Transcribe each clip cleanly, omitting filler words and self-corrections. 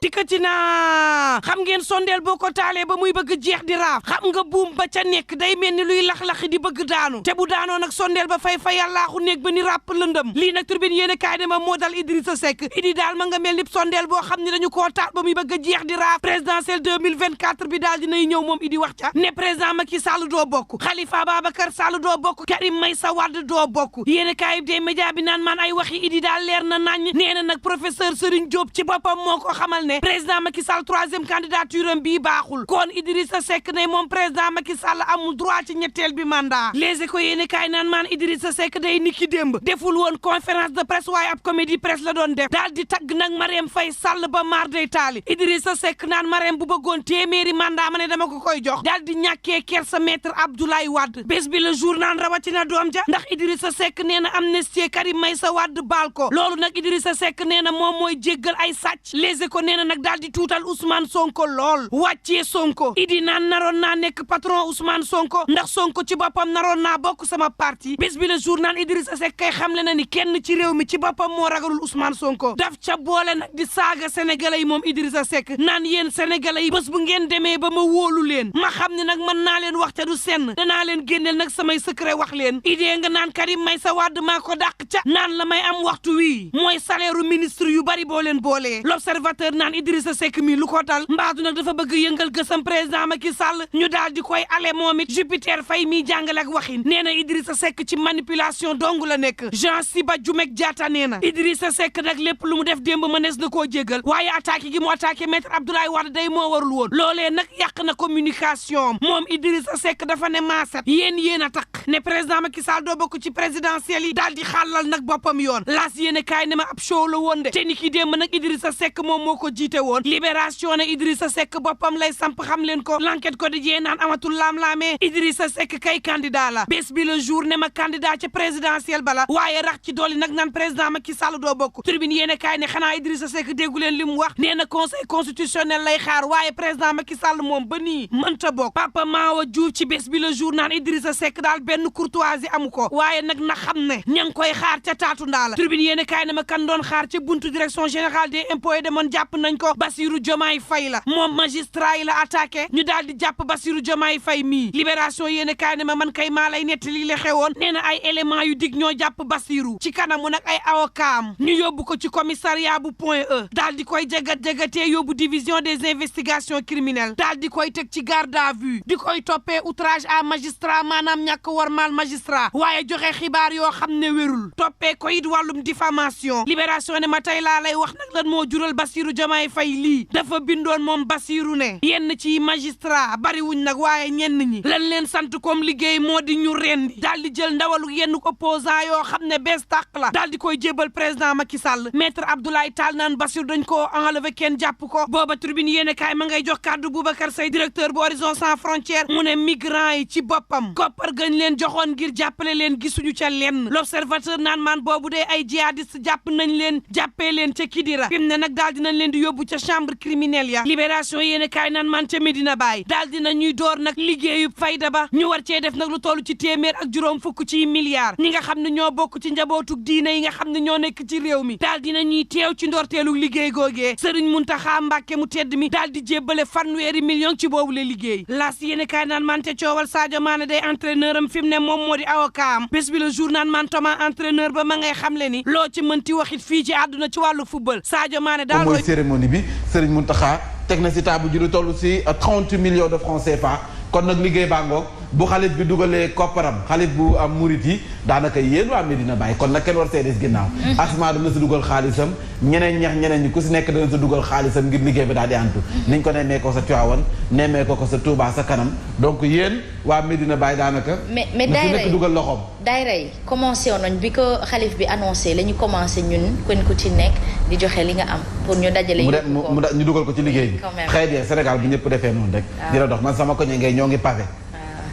dikkati naa xam ngeen sondeel boo ko taalee ba muy bëgg jeex di raaf xam nga buum ba ca nekk day mel ni luy lax-laxi di bëgg daanu te bu daanoo nag sondeel ba fay yàllaaxu néeg ba ni ràpp lëndëm lii nag turbine yéen kaay ne ma moo dal Idrissa Seck idi daal ma nga mel ni sondeel boo xam ne dañu koo taal ba muy bëgg a jeex di raaf présidentielle 2024 bi daal dinay ñëw moom idi wax ca ne président Macky Sall doo bokk Khalifa Babacar Sall doo bokk Karim Meïssa Wade doo bokk yéen kaay des médias bi naan maan ay waxi idi daal leer na nañ nee na nag professeur Serigne Diop ci boppam moo ko xamal ne président Macky Sall troisième candidature am bii baaxul kon Idrissa Seck ne moom président Macky Sall amul droit ci ñetteel bi mandat Les Échos yéene kaay naan maan Idrissa Seck day niki démb deful woon conférence de presse waaye ab comédie presse la doon def daal di tagg nag Marème Faye Sall ba maar day taali Idrissa Seck naan Marème bu bëggoon téeméeri mandat ma ne dama ko koy jox daal di ñàkkee kersa maître Abdoulaye Wade bés bi le jour naan rawatina doom ja ndax Idrissa Seck nee na amnistie Karim Meïssa Wade baal ko loolu nag Idrissa Seck nee na moom mooy jéggal ay sàcc Les Échos nee na nag daal di tuutal Ousmane Sonko lool wàccee Sonko idi naan naroon naa nekk patron Ousmane Sonko ndax Sonko ci boppam naroon naa bokk sama parti bés bi le jour naan Idrissa Seck kay xamle na ni kenn ci réew mi ci boppam moo ragalul Ousmane Sonko daf ca boole nag di saaga sénégalais yi moom Idrissa Seck naan yéen sénégalais yi bés bu ngeen demee ba ma wóolu leen ma xam ne nag mën naa leen wax te du senn danaa leen génneel nag samay secret wax leen idée nga naan Karim Meïssa Wade maa ko dàq ca naan la may am waxtu wii mooy salaire u ministre yu bari boo leen boolee l'observateur naan Idrissa Seck mi lu ko dal mbaadu nag dafa bëgg yëngal gësam président Macky Sall ñu daal di koy ale moom it Jupiter Faye mi jàngale ak waxin nee na Idrissa Seck ci manipulation dong la nekk Jean Siba Djumek Diatta nee na Idrissa Seck nag lépp lu mu def démb mënees na koo jégal waaye attaqué gi mu attaqué maître Abdoulaye Wade day moo warul woon loolee nag yàq na communication moom Idrissa Seck dafa ne maasat yéen a taq ne président Macky Sall doo bokk ci présidentielle yi daal di xàllal nag boppam yoon laas yéene kaay ne ma ab show la woon de te ni ki démb nag Idrissa Seck moom moo ko jiite woon libération ne Idrissa Seck boppam lay samp xam leen ko l'enquête quotidien naan amatul laam-laamee Idrissa Seck kay candidat la bés bi le jour ne ma candidat ca présidentielle bala waaye rax ci dooli nag naan président Macky Sall doo bokk tribune yéene kaay ne xanaa Idrissa Seck déggu leen li mu wax nee na conseil constitutionnel lay xaar waaye président Macky Sall moom ba nii mënta bokk Papa Mawa Diouf ci bés bi le jour naan Idrissa Seck daal benn courtoisie amu ko waaye nag na xam ne ña ngi koy xaar ca taatu ndaa la tribune yéene kaay ne ma kan doon xaar ca buntu direction générale des impôts et domaines jàpp nañ ko Bassirou Diomaye Faye la moom magistrat yi la attaqué ñu daal di jàpp Bassirou Diomaye Faye mii libération yéene kaay ne ma man kay maa lay nettali li xewoon nee na ay éléments yu dig ñoo jàpp Bassirou ci kanamu nag ay avocat ñu yóbbu ko ci commissariat bu Point E daal di koy jagatee yóbbu division des investigations criminelles daal di koy teg ci garde à vue di koy toppee outrage à magistrat maanaam ñàkk warmaal magistrat waaye joxe xibaar yoo xam ne wérul toppee ko it wàllum diffamation libération ne ma tey laa lay wax nag lan moo jural Bassirou Diomaye Faye lii dafa bindoon moom Bassirou ne yenn ci magistrat bariwuñ nag waaye ñenn ñi lan leen sant comme liggéey moo di ñu rendi daal di jël ndawalu yenn opposant yoo xam ne bees tàq la daal di koy jébal président Macky Sall maître Abdoulaye Tall naan Bassirou dañ koo enlevé kenn jàpp ko booba tribune yéene kaay ma ngay jox kàddu Boubacar Seye directeur bu Horizon Sans Frontières mu ne migrants yi ci boppam koppar gañ leen joxoon ngir jàppale leen gisuñu ca lenn l'observateur naan maan boobu dee ay jihadiste jàpp nañ leen jàppee leen ca Kidira fi mu ne nag daal dinañ leen di yóbbu ca chambre criminelle ya libération yéene kaay naan maan ca Medina Baye daal dina ñuy door nag liggéeyu fayda ba ñu war cee def nag lu toll ci téeméer ak juróom fukk ci milliards ñi nga xam ne ñoo bokk ci njabootug diine yi nga xam ne ñoo nekk ci réew mi daal dina ñuy teew ci ndorteelu liggéey googee Serigne Mountakha Mbacké mu tedd mi daal di jébbale fanweeri million ci boobu la liggéey laas yéene kaay naan man te coowal Sadio Mané day entraîneur am fi mu ne moom moo di avocat am bés bi le jour naan man Thomas entraîneur ba ma ngay xamle ni loo ci mënti waxit fii ci àdduna ci wàllu football Sadio Mané daal mooy cérémonie bi Serigne Mountakha teg na si taabu ji lu toll si 30 millions de francs CFA kon nag liggéey baa ngoog bu xalif bi dugalee kopparam xalif bu am murit yi daanaka yéen waa Medina Baye kon nag kenn war see des ginnaaw asma dana si dugal xaalisam ñeneen ñi ku si nekk dana si dugal xaalisam ngir liggéey bi daal di antu niñ ko nemmee ko sa Tivaouane nemmee ko sa Touba sa kanam donc yéen waa Medina Baye daanaka mais na si nekk dugal loxoom daayira yi commencé woon nañ bi ko xalif bi annoncé la ñu commencé ñun kon ku ci nekk di joxe li nga am pour ñu dajale ñu dugal ko ci liggéey bi très bien Sénégal bu ñëpp defee noonu rek dina dox man sama koñe ngay ñoo ngi pavé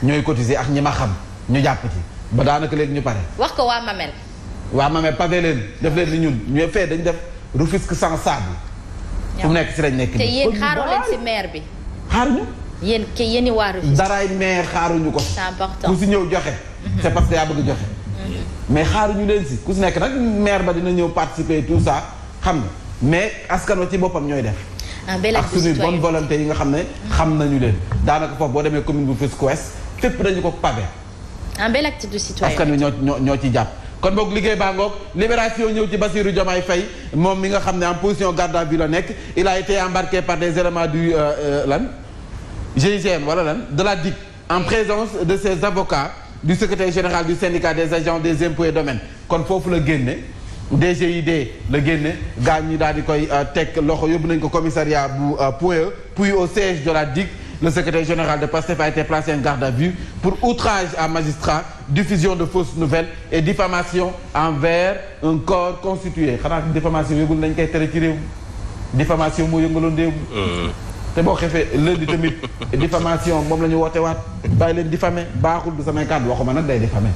ñooy cotiser ak ñi ma xam ñu jàpp ci ba daanaka léegi ñu pare wax ko waa Mamel pavé leen def leen ni ñun ñu fee dañ def Rufisque sans sable fu mu nekk si lañ nekk te yéen xaaru leen si maire bi xaaruñu yéen i waa Rufisque daraay maire xaaruñu ko c'est important ku si ñëw joxe c'est parce que yaa bëgg joxe mais xaaruñu leen si ku si nekk nag maire ba dina ñëw participer tout ça xam nga mais askan wa ci boppam ñooy def un bel acte ak suñu bonne volonté yi nga xam ne xam nañu leen daanaka foofu boo demee commune bu Rufisque Ouest fépp dañu ko pavé. un bel acte de citoyenneté. askan wi ñoo ci jàpp. kon boog liggéey baa ngoog libération ñëw ci Bassirou Diomaye Faye moom mi nga xam ne en position garde à vue la nekk il a été embarqué par des éléments du GIGN wala lan de la DIC en présence de ses avocats du secrétaire général du syndicat des agents des impôts et domaines kon foofu la génne DGID la génne gaañ ñi daal di koy teg loxo yóbbu nañ ko commissariat bu Point E puis au siège de la DIC le secrétaire général de PASTEF a été placé en garde à vue pour outrage à magistrat diffusion de fausses nouvelles et diffamation envers un corps constitué xanaa diffamation yëgul nañ koy tere ci réew diffamation moo yëngaloon réew te boo xefee lundi tamit diffamation moom la ñu woote waat bàyyi leen diffamé baaxul du samay kàddu waxuma nag day diffamé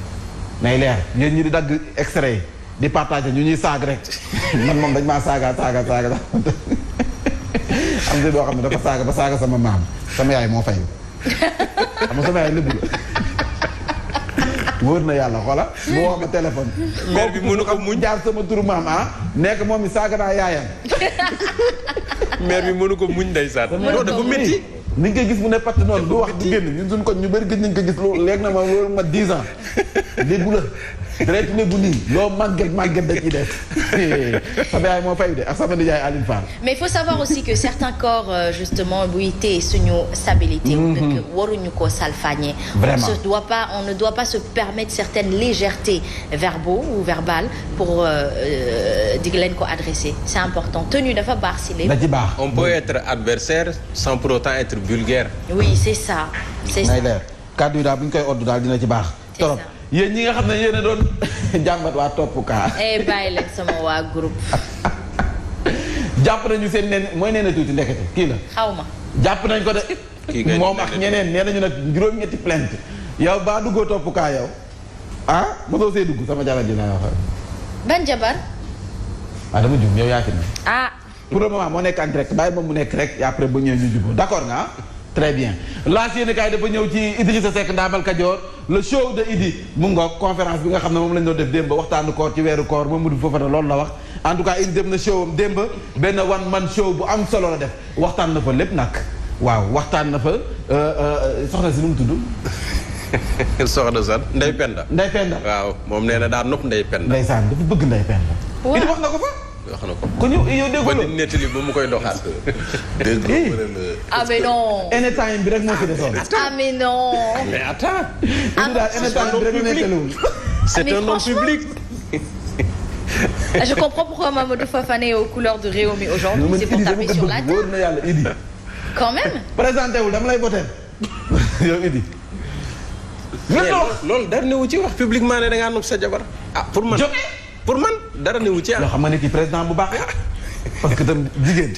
nay leer yéen ñi di dagg extrait di partager ñu ñuy saag rek man moom dañ maa saaga am na boo xam ne dafa saaga ba saaga sama maam sama yaay moo fay xam nga sama yaay lépp la wóor na yàlla xoola mu wax ma téléphone. mère bi mënu ko muñ jaar sama turu maam nekk moom mi saaga naa yaayam. mère bi mënu ko muñ ndeysaan. non dafa métti. ni nga koy gis mu ne patt noonu du wax du génn ñun suñ ko ñu bëri gëj nañ ko gis loolu léegi na ma loolu ma 10 ans léegi la direct léegi nii loo màgget da ciy def sama yaay moo fay de ak sama nijaay Aline Fall. mais il faut savoir aussi que certains corps justement buy téye suñu stabilité. dëkk waruñu ko salfaañe. vraiment on ne doit pas se permettre certaines légèretés verbaux ou verbales pour di leen ko adresser c'est important tenue dafa baax si lépp. da ci baax on peut être adversaire sans pour autant être vulgaire. oui c'est ça. c'est ça kàddu yi daal bu ñu koy oddu daal dina ci baax. trop yéen ñi nga xam ne yéen a doon jàmbat waa topp kaa. bàyyi leen sama waa groupe. jàpp nañu seen nen mooy nee na tuuti ndekete kii la. xaw ma. jàpp nañ ko de. moom ak ñeneen nee nañu nag juróom-ñetti plainte yow baa duggoo topp kaa yow mosoo see dugg sama jabar ji laa wax. ban jabar. dama jum yow yaa ci ne. pour le moment moo nekk en direct bàyyi moom mu nekk rek après ba ñëw ñu jubóo d'accord nga très bien laas yéen kaay dafa ñëw ci Idrissa Seck Ndamal Kajoor le show de Idi mu ngoog conférence bi nga xam ne moom lañ doon def démb waxtaanu koor ci weeru koor Mamadou Fofana loolu la wax en tout cas Idi dem na show am démb benn one man show bu am solo la def waxtaan na fa lépp nag waaw waxtaan na fa soxna si nu mu tudd. soxna san Ndeye Penda. Ndeye Penda waaw moom nee na daa nopp Ndeye Penda. ndeysaan dafa bëgg Ndeye Penda. waaw Idi wax na ko fa. wax na ko kon yow déggoo ba di nettali ba mu koy doxaat. mais non. anytime bi rek moo fi desoon. mais non. mais attends. Idi daal anytime bi rek la nettaliwul. c'est un homme public. Je comprends pourquoi Mamadou Fofana est aux couleurs de Rewmi aujourd'hui, c'est pour taper sur la table. wóor na yàlla Idi. Quand même. présenté wul dama lay voter yow Idi. loolu dara newu ci wax publiquement ne da ngaa nopp sa jabar. pour man dara newu ci yoo xam nga ne kii président bu baax parce que tam jigéen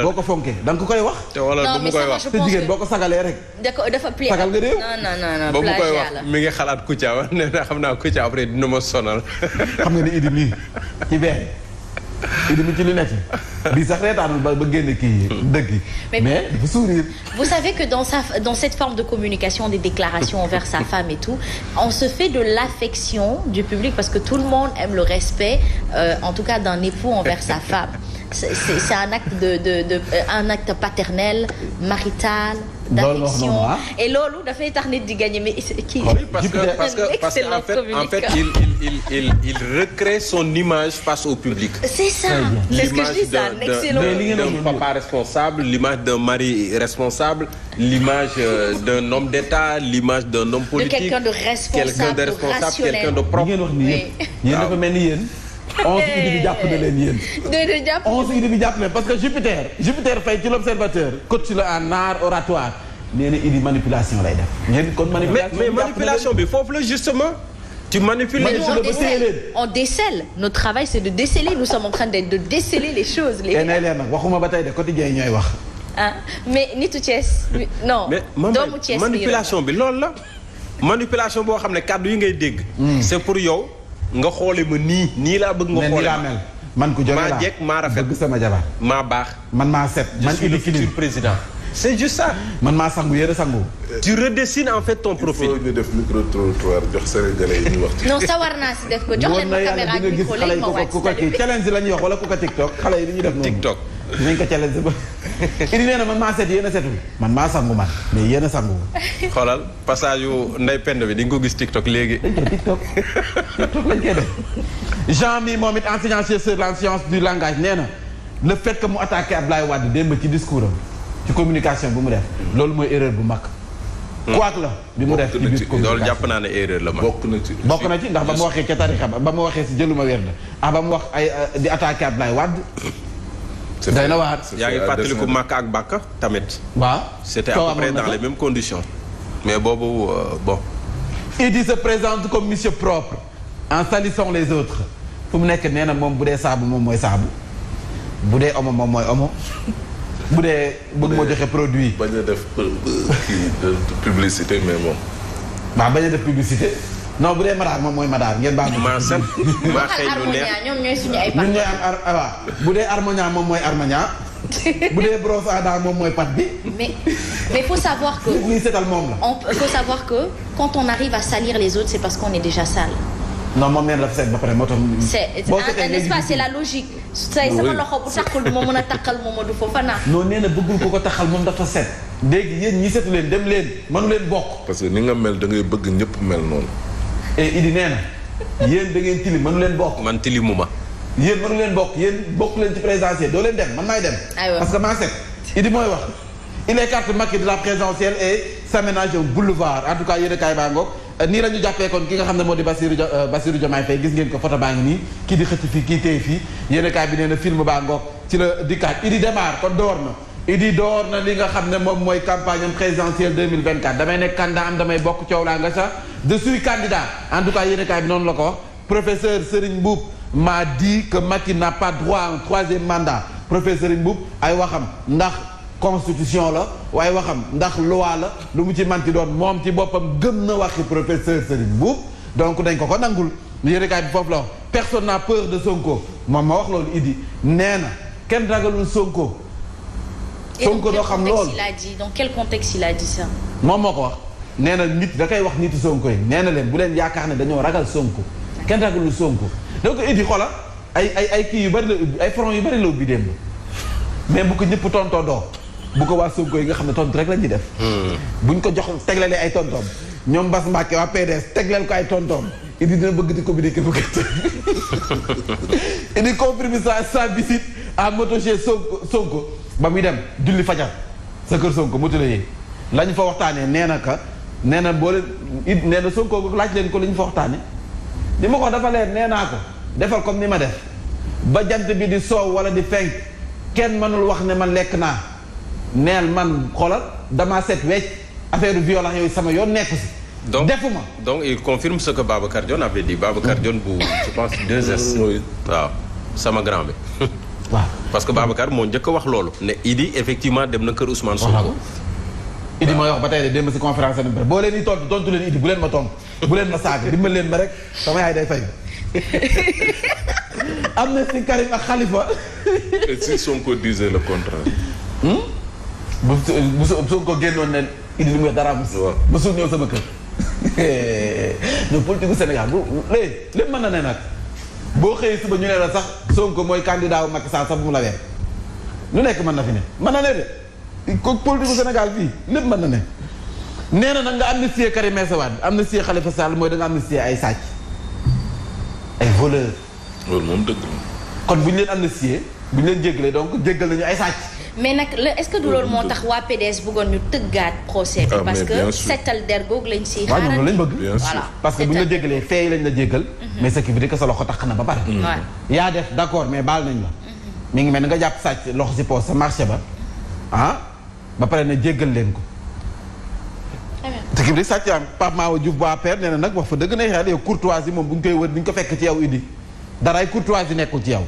boo ko fonkee da nga ko koy wax. te wala bu mu koy wax te jigéen boo ko sagalee rek. dafa plié sagal nga réew. non ba mu koy wax mi ngi xalaat Kouthia wax ne xam naa Kouthia après dina ma sonal. xam nga ne Idi mii ci benn Idi mi ci lu nekk bii sax reetaanul ba génn kii dëgg mais dafa sourire. Vous savez que dans cette forme de communication des déclarations envers sa femme et tout on se fait de l'affection du public parce que tout le monde aime le respect en tout cas d'un époux envers sa femme c'est un acte un acte paternel marital d'affection et loolu dafay tax nit di gagner mais kii parce que en fait il recrée son image face au public. C'est ça c'est ce que je dis c'est un excellent d'un papa responsable l'image d'un mari responsable l'image d'un homme d'État l'image d'un homme politique de quelqu'un de responsable rationnel quelqu'un de propre. yéen dafa mel ni yéen 11 Idi bi jàpp na leen yéen. 11 Idi bi jàpp na parce que Jupiter Faye ci l'Observateur coach la en art oratoire nee na Idi manipulation lay def. yéen kon manipulation mais manipulation bi foofu la justement. tu manipules les gens. On décèle. Notre travail c'est de déceler. Nous sommes en train de déceler les choses. leer nag waxuma ba tey de quotidien ñooy wax. mais nitu Thiès non. doomu Thiès manipulation bi loolu la. manipulation boo xam ne kàddu yi ngay dégg. c'est pour yow. nga xoole ma nii laa bëgg nga xoole ma man ku jóge laa maa jekk maa rafet bëgg sama jabar maa baax man maa set man Idi futur président c'est juste ça man maa sangu yére sangu tu redessines en fait ton profil. il faut ñu def micro-trottoir jox Sénégalais yi ñu wax. non sawar naa si def ko jox leen ma caméra ak micro léegi ma wàcc ku ko kii challenge la ñuy wax wala ku ko TikTok xale yi dañuy def noonu TikTok dinañ ko challenge ba Idi nee na man maa set yéen a setul man maa sangu man mais yéen a sangu. xoolal passage yu Ndeye Penda bi di nga ko gis TikTok léegi. dañ koy TikTok lañ koy def. Jean mi moom it enseignant chercheur en sciences du langage nee na le fait que mu attaqué Abdoulaye Wade démb ci discours am ci communication bu mu def loolu mooy erreur bu mag. quoi la bi mu def ci biir communication loolu jàpp naa ne erreur la ma. bokk na ci ndax ba mu waxee ca tarixa ba mu waxee si jëluma wér na ba mu wax ay di attaqué Abdoulaye Wade. day na waar. yaa ngi fàttaliku Makka ak Bakka tamit. waaw. c'était à peu près dans les mêmes conditions. mais boobu bon. Idi se présente comme monsieur propre en salissant les autres fu mu nekk nee na moom bu dee saabu moom mooy saabu bu dee omo moom mooy omo bu dee bëgg moo joxe produit. bañ a def publicité mais moom. waaw bañ a def publicité non bu dee madaar moom mooy madaar ngeen baal maa set maa xëy lu neex ñoom ñooy suñu ay ñun ñooy am waaw bu dee Armagnan moom mooy Armagnan bu dee brosse à dents moom mooy pat bi. mais faut savoir que. lii setal moom la. faut savoir que quand on arrive à salir les autres c'est parce qu'on est déjà sale. non moom nee na dafa set ba pare moo tax. n'est-ce pas c'est la logique. say sama loxo bu taxul moo mën a taxal Mamadou Fofana. non nee na bëggul ko taxal moom dafa set. léegi yéen ñi setu leen dem leen mënu leen bokk. parce que ni nga mel da ngay bëgg ñëpp mel noonu. et Idi nee na yéen da ngeen tilim mënu leen bokk. man tilimuma. yéen mënu leen bokk yéen bokk leen ci présidentielle doo leen dem man maay dem. parce que maa set. Idi mooy wax il écarte Macky de la présidentielle et s'aménage un boulevard en tout cas yéen a kaay baa ngoog nii la ñu jàppee kon ki nga xam ne moo di Bassirou Diomaye Faye gis ngeen ko photo baa ngi nii kii di xëcc fii kii téye fii yéen a kaay bi nee na film baa ngoog ci la dikkaat Idi démarre kon door na. Idi door na li nga xam ne moom mooy campagne am présidentielle 2024 damay nekk candidat am damay bokk coow laa nga sax je suis candidat en tout cas yéen a kaay bi noonu la ko wax professeur Serigne Mboup m'a dit que Macky n'a pas droit à un troisième mandat professeur Serigne Mboup ay waxam ndax constitution la waaye waxam ndax loi la lu mu ci manti doon moom ci boppam gëm na waxi professeur Serigne Mboup donc dañ ko nangul yéen a kaay bi foofu la wax personne n'a peur de Sonko moom ma wax loolu Idi nee na kenn ragalul Sonko. Sonko doo xam loolu dans quel contexte il a dit ça. moom moo ko wax nee na nit da koy wax nitu Sonko yi nee na leen bu leen yaakaar ne dañoo ragal Sonko kenn ragalul Sonko donc Idi xola ay kii yu bari la ubbi ay front yu bari la ubbi démb mais bu ko ñëpp tontoo doo bu ko waa Sonko yi nga xam ne tontu rek la ñuy def. buñ ko jox teglelee ay tontoom ñoom Bass Mbacké waa PDS tegleel ko ay tontoom Idi dina bëgg di communiquer bu gëtt Idi confirme sa visite à moto chez Sonko ba muy dem julli fajar sa kër Sonko motu la yee la ñu fa waxtaanee nee na ka nee na boo leen it nee na Sonko laaj leen ko li ñu fa waxtaanee li ma ko dafa leer nee naa ko defal comme ni ma def ba jant bi di soow wala di fenk kenn mënul wax ne man lekk naa neel man xoolal damaa set wecc affaire violence yooyu sama yoon nekku si. defuma donc il confirme ce que Babacar Dione avait dit Babacar Dione bu je pense 2S. waaw sama grand bi. waaw parce que Babacar moo njëkk a wax loolu ne Idi effectivement dem na kër Ousmane Sonko. Idi mooy wax ba tey de démb si conférence bi boo leen di tontu leen Idi bu leen ma tontu bu leen ma saaga dimbal leen ma rek sama yaay day fay. am na si Karim ak Khalifa. et si Sonko disait le contraire. bu Sonko génnoon ne Idi li muy wax dara ba suuf ñëw sama kër. ñoom politique gu Sénégal bu lépp mën na ne nag. boo xëyee suba ñu ne la sax Sonko mooy candidat wu Macky Sall sax bu mu la weer lu nekk mën na fi ne mën na ne de ko politique Sénégal fii lépp mën na ne nee na nag nga amnistie Karim Meïssa Wade amnistie Khalifa Sall mooy da nga amnistie ay sàcc ay voleur loolu moom dëgg la. kon bu ñu leen amnistie bu ñu leen jéggalee donc jéggal nañu ay sàcc. mais nag est-ce que du loolu moo tax waa PDS bëggoon ñu tëggaat procès bi parce que seetal der googu lañ siy xaaral waaw ñoom lañ bëgg voilà parce que bu ñu la jéggalee fee lañ la jéggal mais ce qui veut dire que sa loxo tax na ba pare yaa def d'accord mais baal nañ la mi ngi mel ni nga jàpp sàcc loxo si poos sa marché ba ba pare ne jéggal leen ko ce qui veut dire sàcc am Pape Mahawa Diouf bu APR nee na nag wax fa dëgg na xel yow courtoisie moom bu ñu koy wër bu ñu ko fekk ci yow Idi daraay courtoisie nekkul ci yow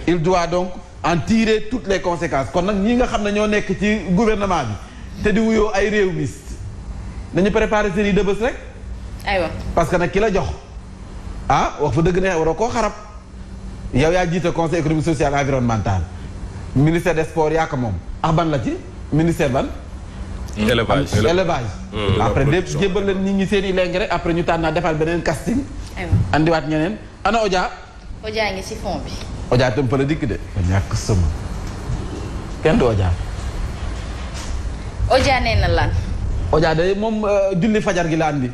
il doit donc en tirer toutes les conséquences kon nag ñi nga xam ne ñoo nekk ci gouvernement bi te di wuyoo ay réew mis nañu préparer seen i dëbës rek aywa parce que nag ki la jox wax fa dëgg ne waroo koo xarab yow yaa jiite conseil économique social environnemental ministère des sports yaa ko moom ban la ci ministère ban élevage après de jébbal leen nit ñi seen i leng rek après ñu tànn naa defal beneen casting andiwaat ñeneen ana Odia ngi si fond bi Odia tam fa la dikk de ba ñàkk sama kenn du Odia. Odia nee na lan. Odia de moom julli fajar gi la andi.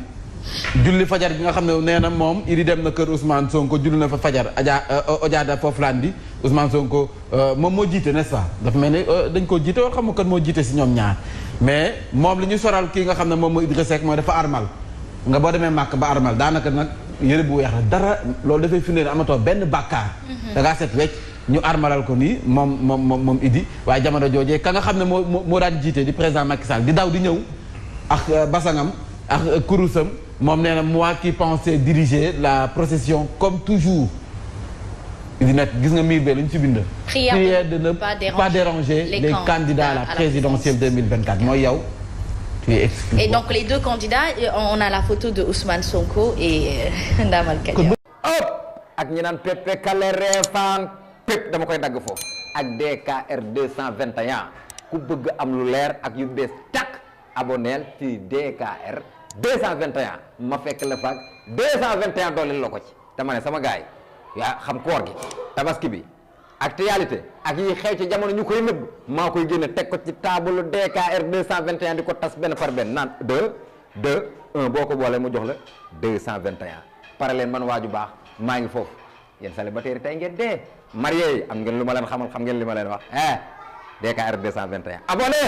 julli fajar gi nga xam ne nee na moom Idi dem na kër Ousmane Sonko julli na fa fajar Odia da foofu la andi Ousmane Sonko moom moo jiite n'est-ce pas dafa mel ni dañ koo jiite wala xam nga kan moo jiite si ñoom ñaar mais moom li ñu soral kii nga xam ne moom moo Idrissa Seck mooy dafa armal nga boo demee màkk ba armal daanaka nag yëre bu weex la dara loolu dafay firnde ne amatoo benn bàkkaar da ngaa set wecc ñu armalal ko nii moom Idi waaye jamono joojee ka nga xam ne moo daan jiite di président Macky Sall di daw di ñëw ak basangam ak kurusam moom nee na moi qui pensais diriger la procession comme toujours Idi nag gis nga miir bee lu ñu ci bind prière de ne pas déranger les candidats à la présidentielle 2024 mooy yow tu es exclu. Et donc les deux candidats on a la photo de Ousmane Sonko et Ndamal Kadia. ak ñi naan Pepe Kale Refane Pep dama koy dagg foofu ak DKR 221 ku bëgg am lu leer ak yu bees takk aboneel ci DKR 221 ma fekk la faak 221 dooleel la ko ci dama ne sama gaay yaa xam koor gi tabaski bi actualité ak yi xew ci jamono ñu koy nëbb maa koy génne teg ko ci table DKR 221 di ko tas benn par benn naan 1 boo ko boolee mu jox la 221 pare leen man waaju baax maa ngi foofu yéen célibataire tey ngeen dee marié yi am ngeen lu ma leen xamal xam ngeen li ma leen wax DKR 221 abonné